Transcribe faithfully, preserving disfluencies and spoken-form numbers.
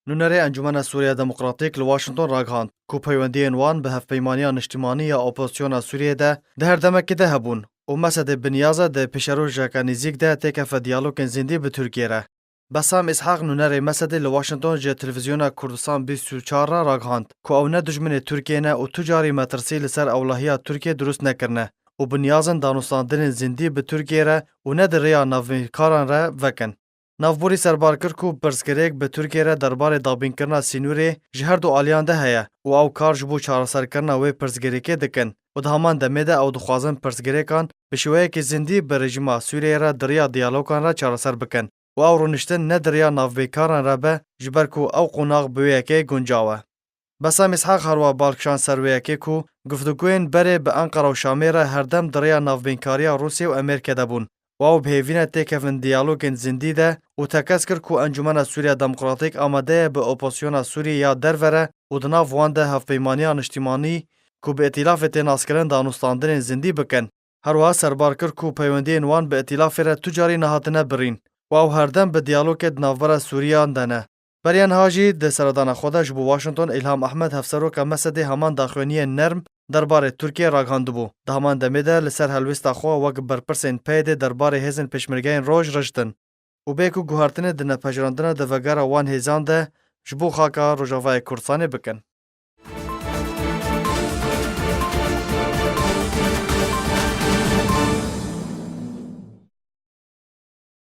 Nûnerê Encûmena Sûriya Demokratîk li Washington ragihand ku peywendiyên wan bi Hevpeymaniya Niştimanî ya Opozisyona Sûriyê de di her demekê de hebûn û Mesedê bi niyaz e di pêşerojeke nêzîk de têkefe diyalogên zindî bi Tirkiyê re. Besam Îshaq, nûnerê Mesedê li Washington ji Televîzyona Kurdistan bîst û çar re ragihand ku ew ne dijminê Tirkiyê ne û tu carî metirsî li ser ewlehiya Tirkiyê dirust nekirine û bi niyaz in danûstandinên zindî bi Tirkiyê re û ne di rêya navbînkaran re vekin. Navborî serbar kir ku pirsgirêk bi Tirkiyê re derbarê dabînkirina sînorê ji her du aliyan de heye û ew kar ji bo çareserkirina wê pirsgirêkê dikin û di heman demê de ew dixwazin pirsgirêkan bi şêweyekî zindî bi rejîma Sûriyeyê re di riya diyalogan re çareser bikin û ew rûniştin ne di riya navbêkaran re be, ji ber ku ew qonax bi wê yekê guncaw e. Besam Îshaq herwa balkişand ser wê yekê ku guftûgoyên berê bi Enqera û Şamê re herdem di rêya navbînkariya Rûsya û Amerîkê de bûn û ew bi hêvî ne têkevin diyalogên zindî de û tekez kir ku Encûmena Sûriya Demokratîk amade ye bi opozisyona Sûriyê ya derve re û di nav wan de hevpeymaniya niştimanî ku bi îtîlafê tê naskirin danûstandinên zindî bikin. Herwiha serbar kir ku peywendiyên wan bi îtîlafê re tu carî nehatine birîn û ew herdem bi diyalogê di navbera Sûriyan de ne. Beriya niha jî di seredana xwe de ji bo Washington Îlham Ehmed hevseroka Mesedê heman daxuyaniyên nerm derbarê Tirkiyê ragihandibû. Di heman demê de li ser helwêsta xwe wek berpirsên PYDê derbarê hêzên pêşmergeyên roj riştin û bê ku guhertinê di nepejirandina di vegera wan hêzan de ji bo xaka Rojavayê Kurdistanê bikin.